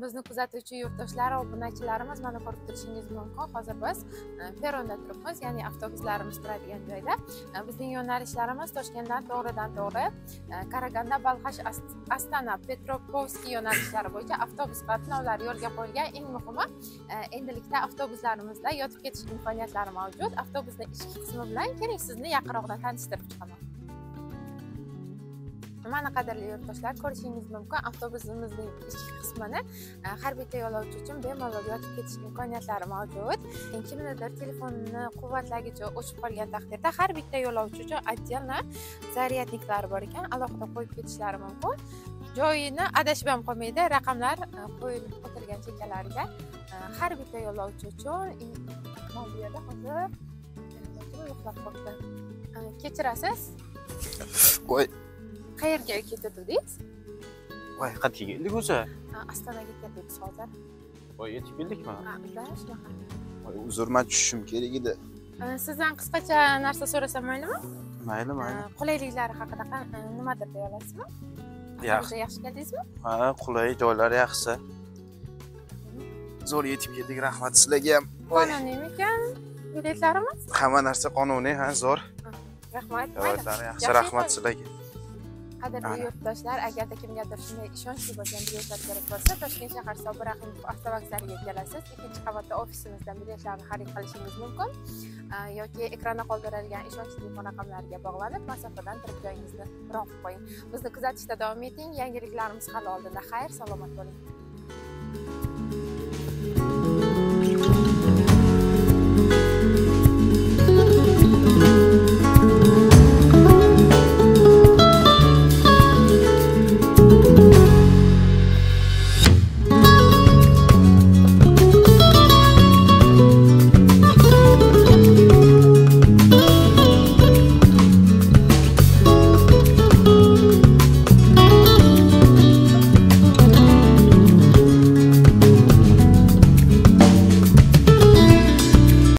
Bizni kuzatuvchi yurtdoshlar, obunachilarimiz, mana ko'rib turishingiz mumkin. Hozir biz peronda turibmiz, ya'ni avtobuslarimiz turadigan joyda. Bizning yo'nalishlarimiz Toshkentdan to'g'ridan to'g'ri Karaganda, Balxash, Astana, Petropavlovskiy yo'nalishlari bo'yicha avtobus qatnovlari yo'lga qo'yilgan. Eng muhimi, endilikda avtobuslarimizda yotib ketish imkoniyatlari mavjud. Avtobusning ichki qismi bilan keling, sizni yaqinroqdan tanishtirib chiqaman. Mana qadrli yurtdoshlar, ko'rishingiz mumkin, avtobusimizning ichki qismini har bitta yo'lovchi uchun bemalol yotib ketish imkoniyatlari mavjud. Kimnidir telefonini quvvatlagichi o'chib qolgan taqdirda har bitta yo'lovchi uchun отдельно зарядник lari bor ekan, alohida qo'yib ketishlari mumkin. Joyini adashib ham qolmaydi, raqamlar qo'yilib o'tilgan chekkalariga. Har bitta yo'lovchi uchun mana bu yerda hozir uxlab qoldi. Kechirasiz? Voy. Qayerga ketdingiz? Voy, qayerga keldik o'zi? Ostonaga keldik hozir. Voy, yetib keldikmi? Ha, shunaqa. Voy, uzr, men tushishim kerak edi. Sizdan qisqacha narsa so'rasam maylimi? Mayli, mayli. Qulayliklari haqida nimadir deya olasizmi? Yaxshi. Yaxshi keldingizmi? Ha, qulay, joylari yaxshi. Zo'r yetib keldik, rahmat sizlarga ham. Qonuniymikan biletlarimiz? Hamma narsa qonuniy, ha, zo'r. Rahmat. Joylari yaxshi, rahmat sizlarga. Qadrli yurtdoshlar, agarda kimgadir shunday ishonchli bo'lgan biletlar kerak bo'lsa, Toshkent shahar Sobir Rahimov avtovokzaliga kelasiz. 2-qavatda ofisimizdan biletlarni xarid qilishingiz mumkin yoki ekranda qoldirilgan ishonchli telefon raqamlariga bog'lanib, masofadan turib joyingizni bron qilib qo'ying. Bizni kuzatishda davom eting. Yangiliklarimiz hali oldinda. Xayr, salomat bo'ling.